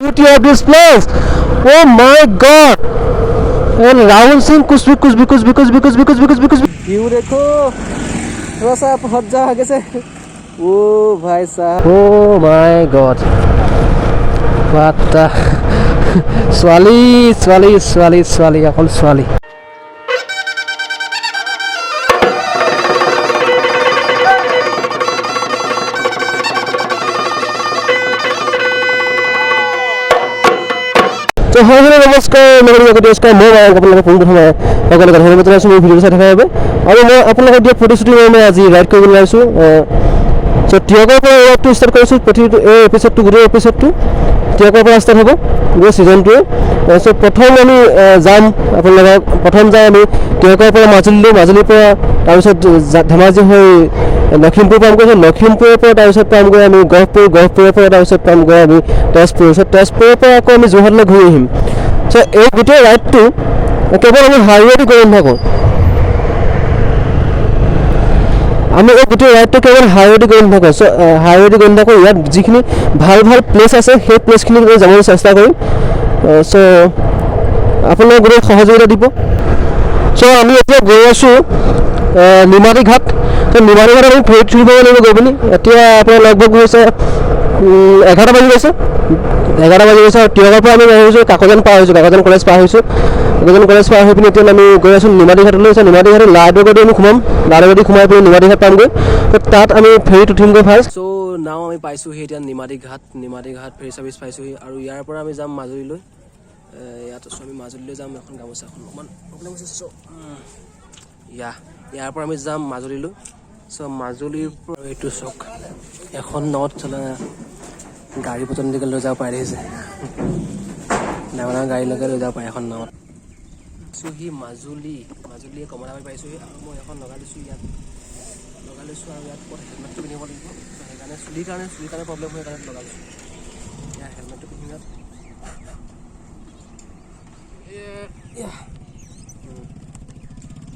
Beauty of this place. Oh my God. And Rahul Singh कुछ भी कुछ भी कुछ भी कुछ भी कुछ भी कुछ भी कुछ भी कुछ भी। व्यू देखो, थोड़ा सा आप हट जाओ आगे से। ओ भाई साहब। Oh my God. What the, ছোৱালী ছোৱালী ছোৱালী ছোৱালী, অকল ছোৱালী। তো হয়, হেল্ল', নমস্কাৰ, নমস্কাৰ। মই আপোনালোকে পোনপ্ৰথমে সকলোকে ধন্যবাদ জনাইছোঁ মোৰ ভিডিঅ' চাই থকাৰ বাবে। আৰু মই আপোনালোকক দিয়া প্ৰতিশ্ৰুতি মই আজি ৰাইড কৰিবলৈ ওলাইছোঁ। চ' টীয়কৰ পৰা এই ৰাইডটো ষ্টাৰ্ট কৰিছোঁ। প্ৰতিটো এই এপিছডটো, গোটেই এপিছডটো টীয়কৰ পৰা ষ্টাৰ্ট হ'ব, গোটেই ছিজনটোৱে। চ' প্ৰথম আমি যাম আপোনালোকক, প্ৰথম যাম আমি টীয়কৰ পৰা মাজুলীলৈ, মাজুলীৰ পৰা তাৰপিছত ধেমাজি হৈ লখিমপুৰ পামগৈ। লখিমপুৰৰ পৰা তাৰপিছত পামগৈ আমি গহপুৰ, গহপুৰৰ পৰা তাৰপিছত পামগৈ আমি তেজপুৰ। চ' তেজপুৰৰ পৰা আকৌ আমি যোৰহাটলৈ ঘূৰি আহিম। চ' এই গোটেই ৰাইডটো কেৱল আমি হাইৱেটো গৈ নাথাকোঁ, আমি এই গোটেই ৰাইডটো কেৱল হাইৱেটো গৈ নাথাকোঁ। চ' হাইৱেটো গৈ নাথাকোঁ, ইয়াত যিখিনি ভাল ভাল প্লেচ আছে সেই প্লেচখিনিত গৈ যাবলৈ চেষ্টা কৰিম। চ' আপোনালোকে গোটেই সহযোগিতা দিব। চ' আমি এতিয়া গৈ আছোঁ নিমাতী ঘাট। ত' নিমাতী ঘাটত আমি ফেৰীত উঠিব লাগিব গৈ পিনি। এতিয়া আপোনাৰ লগভগ হৈছে 11 বাজি গৈছে, 11 বাজি গৈছে। আৰু টীয়কৰ পৰা আমি আহিছোঁ, কাকজান পাৰ হৈছোঁ, কাকজান কলেজ পাৰ হৈছোঁ। কাকজান কলেজ পাৰ হৈ পিনি এতিয়া আমি গৈ আছোঁ নিমাতী ঘাটলৈ। চ' নিমাতী ঘাটত লাডুগড়ি আমি সোমাম, লাডুগড়ি সোমাই পিনি নিমাতী ঘাট পামগৈ। ত' তাত আমি ফেৰীত উঠিমগৈ ফাৰ্ষ্ট। চ' নাও আমি পাইছোঁহি এতিয়া নিমাতী ঘাট, নিমাতী ঘাট ফেৰী চাৰ্ভিচ পাইছোঁহি। আৰু ইয়াৰ পৰা আমি যাম মাজুলীলৈ। ইয়াত আছোঁ, আমি মাজুলীলৈ যাম। এখন গামোচা এখন অকণমান প্ৰব্লেম হৈছে। চ' ইয়াৰ পৰা আমি যাম মাজুলীলৈ। চ' মাজুলীৰ পৰা এইটো চাওক, এখন নাৱত চলা গাড়ী পৰ্যন্তকে লৈ যাব পাৰে, দেখিছে, ডাঙৰ ডাঙৰ গাড়ীলৈকে লৈ যাব পাৰে এখন নাৱত। পাইছোঁহি মাজুলী, মাজুলীয়ে কমলাবাৰী পাইছোঁহি। আৰু মই এখন লগাই লৈছোঁ, ইয়াত লগাই লৈছোঁ। আৰু ইয়াত ক'ত হেলমেটটো পিন্ধিব লাগিব, সেইকাৰণে চুলিৰ কাৰণে প্ৰব্লেম হয়, সেইকাৰণে লগাই লৈছোঁ। ইয়াৰ হেলমেটটো পিন্ধিম ইয়াত।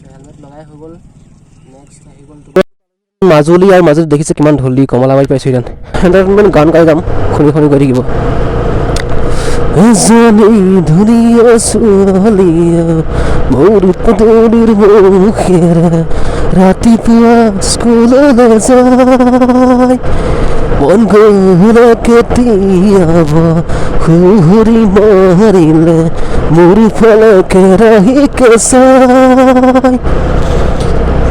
হেলমেট লগাই হৈ গ'ল। নেক্সট আহি গ'ল তোমাৰ মাজুলী। আৰু মাজুলীত দেখিছে কিমান ধূলি, কমলাবাৰী পাইছোঁ। এতিয়া এণ্টাৰটেইনমেণ্ট গান গাই যাম, শুনি শুনি গৈ থাকিব। এজনী ধুনীয়া ছোৱালীয়ে মোৰ পদূলিৰ মুখেৰে ৰাতিপুৱা স্কুললৈ যায়। মন গ'লে কেতিয়াবা সুহুৰি মাৰিলে মোৰ ফালে কেৰাহীকে চাই।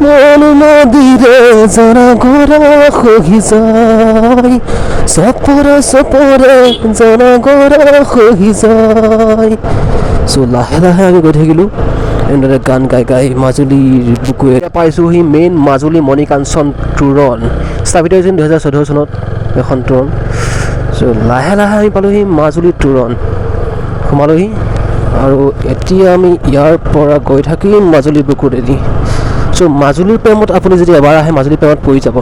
মন নদীৰে জৰা গৰা খহি যায়, চপৰে চপৰে জৰা গৰা খহি যায়। চ' লাহে লাহে আমি গৈ থাকিলোঁ এনেদৰে গান গাই গাই মাজুলীৰ বুকুৱে। পাইছোঁহি মেইন মাজুলী মণিকাঞ্চন তোৰণ, স্থাপিত হৈছিল 2014 চনত এখন তোৰণ। চ' লাহে লাহে আমি পালোঁহি মাজুলী তোৰণ, সোমালোহি। আৰু এতিয়া আমি ইয়াৰ পৰা গৈ থাকিম মাজুলীৰ বুকুৰেদি। চ' মাজুলীৰ প্ৰেমত আপুনি যদি এবাৰ আহে, মাজুলীৰ প্ৰেমত পৰি যাব।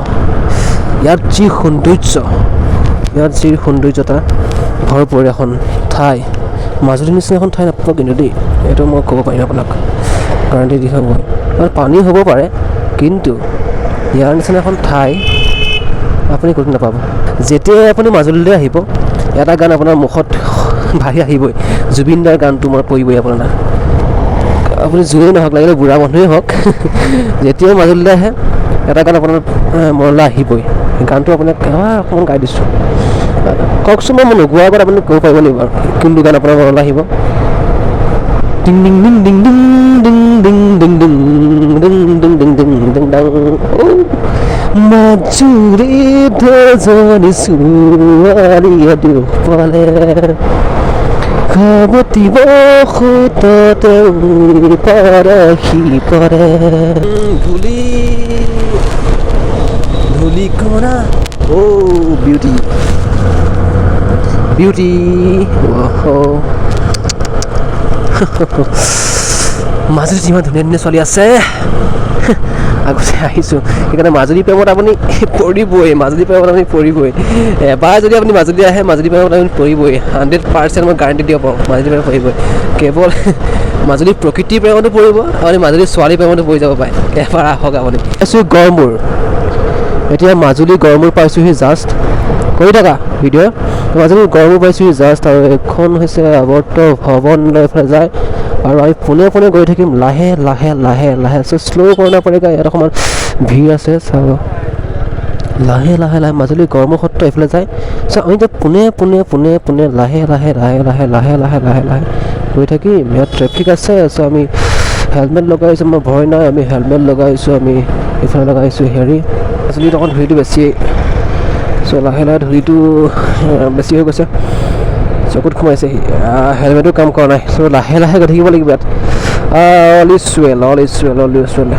ইয়াত যি সৌন্দৰ্য, ইয়াত যি সৌন্দৰ্যতা ভৰপূৰ এখন ঠাই, মাজুলীৰ নিচিনা এখন ঠাই নাপাব কিন্তু দেই। এইটো মই ক'ব পাৰিম আপোনাক, গাৰেণ্টি দি হ'ব। আৰু পানী হ'ব পাৰে, কিন্তু ইয়াৰ নিচিনা এখন ঠাই আপুনি ক'তো নাপাব। যেতিয়াই আপুনি মাজুলীলৈ আহিব, এটা গান আপোনাৰ মুখত ভাহি আহিবই, জুবিন দাৰ গানটো মনত পৰিবই আপোনাৰ। আপুনি যোনেই নহওক, লাগিলে বুঢ়া মানুহেই হওক, যেতিয়াই মাজুলীলৈ আহে এটা গান আপোনাৰ মনলৈ আহিবই। সেই গানটো আপোনাক এবাৰ অকণমান গাই দিছোঁ। কওকচোন, মই নোগোৱাৰ আগত আপুনি ক'ব পাৰিব নেকি বাৰু কোনটো গান আপোনাৰ মনলৈ আহিব? Ding ding ding ding ding ding ding ding ding ding ding ding ding ding ডাং। মাজুলীত এজনী ছোৱালীয়ে দুখ পালে, সাৱটিব সোঁততে পাৰে সিপাৰে। ধূলি ধূলি কণা, অ' বিউটি বিউটি। মাজুলীত ইমান ধুনীয়া ধুনীয়া ছোৱালী আছে, আগতে আহিছোঁ। সেইকাৰণে মাজুলী প্ৰেমত আপুনি পৰিবই, মাজুলী প্ৰেমত আপুনি পৰিবই। এবাৰ যদি আপুনি মাজুলী আহে, মাজুলী প্ৰেমত আপুনি পৰিবই। 100% মই গাৰেণ্টি দিব পাৰোঁ, মাজুলী প্ৰেমত পৰিবই। কেৱল মাজুলীৰ প্ৰকৃতিৰ প্ৰেমতো পৰিব, আপুনি মাজুলীৰ ছোৱালীৰ প্ৰেমতো পৰি যাব পাৰে। এবাৰ আহক আপুনি। আছোঁ গড়মূৰ, এতিয়া মাজুলী গড়মূৰ পাইছোঁহি জাষ্ট। কৰি থাকা ভিডিঅ'। মাজুলী গড়মূৰ পাইছোঁ জাষ্ট। আৰু এইখন হৈছে আৱৰ্ত ভৱনলৈ এইফালে যায়। আৰু আমি পোনে পোনে গৈ থাকিম লাহে লাহে লাহে লাহে। চ' শ্ল' करना पड़ेगा, ইয়াত অকণমান ভিৰ আছে চাব। লাহে লাহে লাহে মাজুলী গড়মূৰ সত্ৰ এইফালে যায়। চ' আমি এতিয়া পোনে পোনে পোনে পোনে লাহে লাহে লাহে লাহে লাহে লাহে লাহে লাহে গৈ থাকিম। ইয়াত ট্ৰেফিক আছে। চ' আমি হেলমেট লগাইছোঁ, মই ভয় নাই, আমি হেলমেট লগাইছোঁ, আমি এইফালে লগাইছোঁ হেৰি। মাজুলীত অকণ ধূলিটো বেছি, চ' লাহে লাহে ধূলিটো বেছি হৈ গৈছে, চকুত সোমাইছে, হেলমেটো কাম কৰা নাই। চ' লাহে লাহে গৈ থাকিব লাগিব ইয়াত। All is well, all is well, all is well.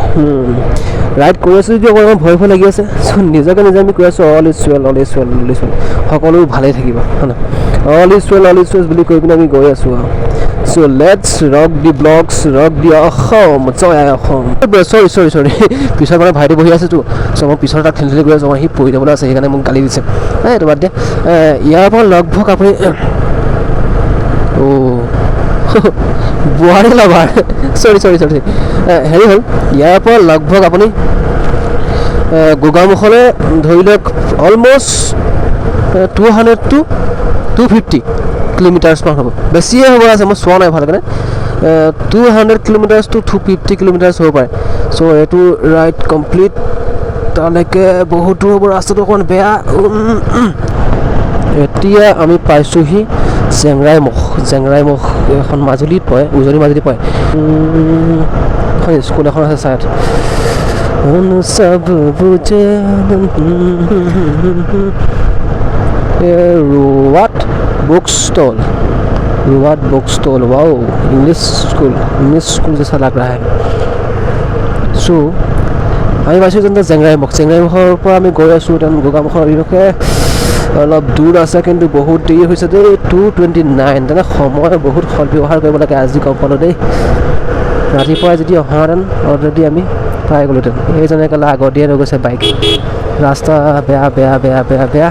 Ride কৰি আছোঁ যদিও অকণমান ভয় ভয় লাগি আছে। চ' নিজকে নিজে আমি কৈ আছোঁ all is well, all is well, all is well, সকলো ভালেই থাকিব, হয় নাই? All is well, all is well বুলি কৈ পিনে আমি গৈ আছোঁ আৰু। So let's rock the vlogs, rock the Assam, Joy I Assam. Sorry sorry sorry, পিছত মানে ভাইটি বহি আছেতো, চ' মই পিছত তাক ঠেলি ঠেলি গৈ আছোঁ, সি পৰি যাবলৈ আছে, সেইকাৰণে মোক গালি দিছে। এই এইটো বাদ দিয়া। ইয়াৰ পৰা লগভগ আপুনি অ' বোৱাৰী লাভাৰ, চৰি চৰি চৰি, হেৰি হ'ল, ইয়াৰ পৰা লগভগ আপুনি গোগামুখলৈ ধৰি লওক অলমষ্ট 200 টু 250 কিলোমিটাৰ্ছমান হ'ব, বেছিয়ে হ'ব আছে, মই চোৱা নাই ভালকৈ। 200 কিলোমিটাৰ্ছ টু 250 কিলোমিটাৰ্ছ হ'ব পাৰে। চ' এইটো ৰাইড কমপ্লিট, তালৈকে বহুত দূৰ হ'ব, ৰাস্তাটো অকণমান বেয়া। এতিয়া আমি পাইছোঁহি জেংৰাইমুখ। জেংৰাইমুখ এখন মাজুলীত পৰে, উজনি মাজুলীত পৰে। এখন স্কুল এখন আছে ছাইড। চব বুজে ৰোৱাত বুক ষ্টল, ৰোৱাত book stall, wow, English school, English school जैसा लग रहा है। চ' আমি পাইছোঁ তেন্তে জেংৰাইমুখ। জেংৰাইমুখৰ পৰা আমি গৈ আছোঁ তেন গোগামুখৰ অভিমুখে। অলপ দূৰ আছে কিন্তু বহুত দেৰি হৈছে দেই, 2:29। তেনে সময় বহুত সদ ব্যৱহাৰ কৰিব লাগে, আজি গম পালোঁ দেই। ৰাতিপুৱাই যদি অহাহেঁতেন অলৰেডি আমি পাই গ'লোহেঁতেন। এইজনে ক'লে আগতীয়াই লৈ গৈছে বাইক। ৰাস্তা বেয়া বেয়া বেয়া বেয়া বেয়া,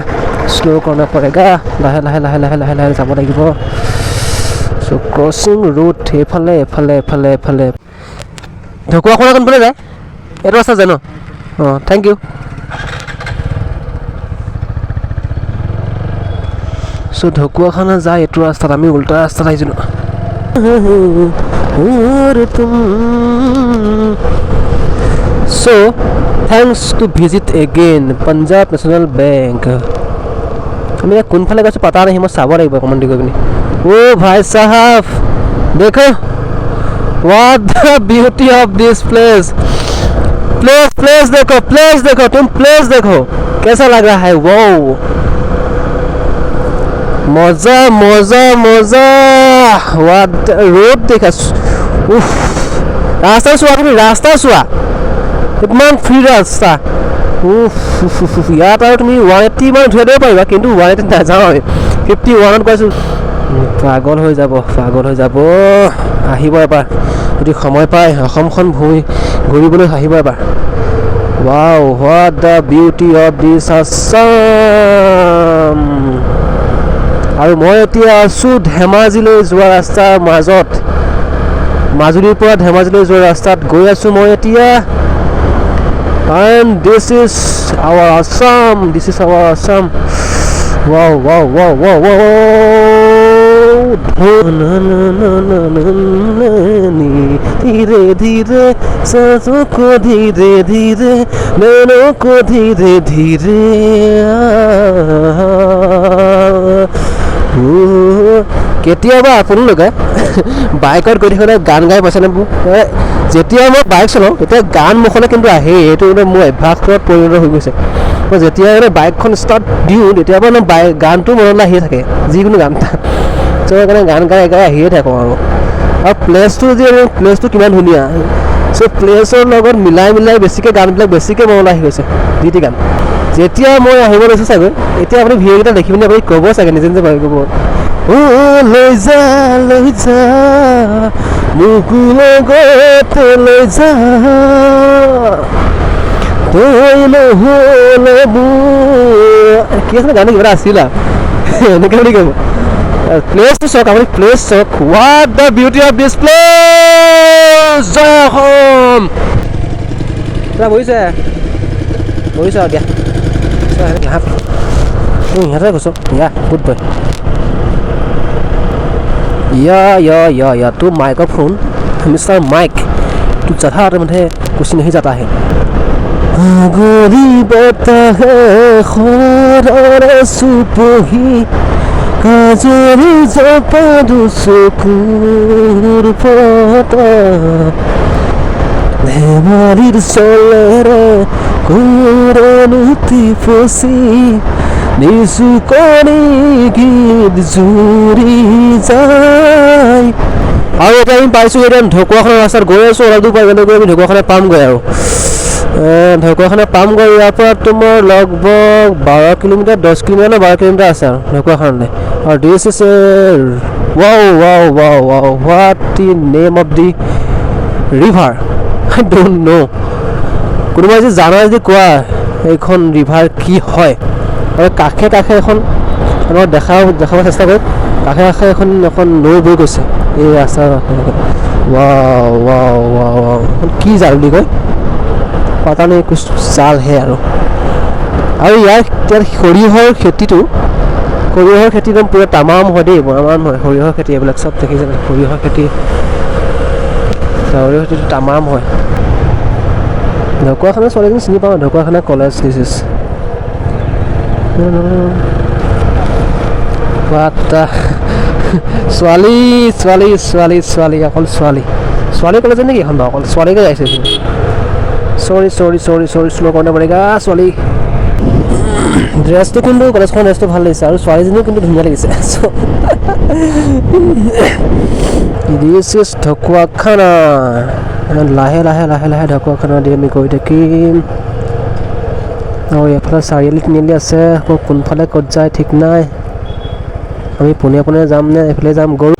শ্ল' करना पड़ेगा, লাহে লাহে লাহে লাহে লাহে লাহে যাব লাগিব। চ' ক্ৰছিং ৰোড এইফালে এফালে এফালে এফালে। ঢকুৱাখনা কোনফালে যায়? এইটো ৰাস্তা যায় ন? অঁ, thank U. চ' ঢকুৱাখানা যায় এইটো ৰাস্তাত, আমি উল্টা ৰাস্তাত আহিছিলোঁ। So thanks to visit again Punjab National Bank. আমি এতিয়া কোনফালে গৈছোঁ পাতা নাই, মই চাব লাগিব অকণমান দি গৈ পিনি। অ' ভাই চাহাব, দেখো what the beauty of this place. Place place देखो, प्लेस देखो, तुम प्लेस देखो कैसा लग रहा है। वो मजा मजा मजा। What road দেখা, উফ, ৰাস্তা চোৱা তুমি, ৰাস্তা চোৱা, ইমান ফ্ৰী ৰাস্তা। উফ, ইয়াত আৰু তুমি 180 মান উঠিয়াই দিব পাৰিবা, কিন্তু 180 নাযাওঁ আমি, 51ত গৈছোঁ। পাগল হৈ যাব, পাগল হৈ যাব। আহিব এবাৰ যদি সময় পায়, অসমখন ভূমি ঘূৰিবলৈ আহিব এবাৰ। Wow, what the beauty of this Assam. আৰু মই এতিয়া আছোঁ ধেমাজিলৈ যোৱা ৰাস্তাৰ মাজত, মাজুলীৰ পৰা ধেমাজিলৈ যোৱা ৰাস্তাত গৈ আছোঁ মই এতিয়া। And this is our Assam, this is our Assam. Wow, wow, wow, wow, wow. धीरे धीरे सांसों को धीरे धीरे नैनों को धीरे धीरे। কেতিয়াবা আপোনালোকে বাইকত গৈ থাকোঁতে গান গাই পাইছেনে? যেতিয়া মই বাইক চলাওঁ তেতিয়া গান মুখলৈ কিন্তু আহেই, এইটো মানে মোৰ অভ্যাসত পৰিণত হৈ গৈছে। মই যেতিয়া মানে বাইকখন ষ্টাৰ্ট দিওঁ তেতিয়াৰ পৰা মানে বাইক গানটো মনলৈ আহিয়ে থাকে, যিকোনো গান এটা। চ' সেইকাৰণে গান গাই গাই আহিয়ে থাকোঁ আৰু। আৰু প্লেচটো যে প্লেচটো কিমান ধুনীয়া, চ' প্লেচৰ লগত মিলাই মিলাই বেছিকৈ গানবিলাক বেছিকৈ মনলৈ আহি গৈছে, যি টি গান। যেতিয়া মই আহিব লৈছোঁ চাগৈ এতিয়া আপুনি ভিডিঅ'কেইটা দেখি পিনে আপুনি ক'ব চাগে, নিজে নিজে ভাবি ক'ব, অ' লৈ যা লৈ যা মোকো লগতে লৈ যা, তই নহ'লে মোৰ কি আছিলে গানটো, কিবা এটা আছিল আৰু এনেকৈ বুলি ক'ব। প্লেচটো চাওক আপুনি, প্লেচ চাওক, what the beauty of this place. Joy Assam. বহিছে বহিছে আৰু দিয়া ইহঁতে গৈছোঁ, ইয়া গুড বয়। Yeah, yeah, तो माइक्रोफोन, मिस्टर माइक, तू जधा कुछ नहीं जाता है। আগৰি বতাহে সৰৰে চুপহি কাজৰি জপা দুচকুৰ পতা ধেমালিৰ চলেৰে কোৰণতি ফচি নিচুকনি গীত জুৰি যায়। আৰু এতিয়া আমি পাইছোঁ, এতিয়া ঢকুৱাখানা ৰাস্তাত গৈ আছোঁ। অলপ দূৰ পাই গ'লে গৈ আমি ঢকুৱাখানা পামগৈ আৰু ঢকুৱাখানা পামগৈ। ইয়াৰ পৰা তোমাৰ লগভগ 12 কিলোমিটাৰ, 10 কিলোমিটাৰ নে 12 কিলোমিটাৰ আছে আৰু ঢকুৱাখানালৈ। আৰু this is a wow, wow, wow, wow! What the name of the river? I don't know. কোনোবাই যদি জানা যদি কোৱা, এইখন ৰিভাৰ কি হয়? আৰু কাষে কাষে এখন আমাক দেখাব চেষ্টা কৰিম। কাষে কাষে এখন নৈ বৈ গৈছে এই ৰাস্তাৰ কাষে। Wow wow wow wow! এখন কি জাল বুলি কয়, पता नहीं, कुछ জাল হে। আৰু ইয়াত সৰিয়হৰ খেতি একদম পূৰা তামাম হয় দেই, তামাম হয় সৰিয়হৰ খেতি। এইবিলাক চব দেখিছে, সৰিয়হৰ খেতি। সৰিয়হৰ খেতিটো তামাম হয়। ঢকুৱাখানা ছোৱালীজনী চিনি পাওঁ। Dhakuakhana college, this is what. ছোৱালী, ছোৱালী, ছোৱালী, ছোৱালী, অকল ছোৱালী। ছোৱালী কলেজত নেকি এখন বাৰু? অকল ছোৱালীকে গাইছে। Sorry, sorry, sorry, sorry, slow करना पड़ेगा। ছোৱালী ড্ৰেছটো কিন্তু, কলেজখনৰ ড্ৰেছটো ভাল লাগিছে আৰু ছোৱালীজনীও কিন্তু ধুনীয়া লাগিছে। চ' this is Dhakuakhana. লাহে লাহে লাহে লাহে ঢকুৱাখানা দি আমি গৈ থাকিম। আৰু এইফালে চাৰিআলি তিনিআলি আছে, আকৌ কোনফালে ক'ত যায় ঠিক নাই। আমি পোনে পোনে যাম নে এইফালে যাম? গৰু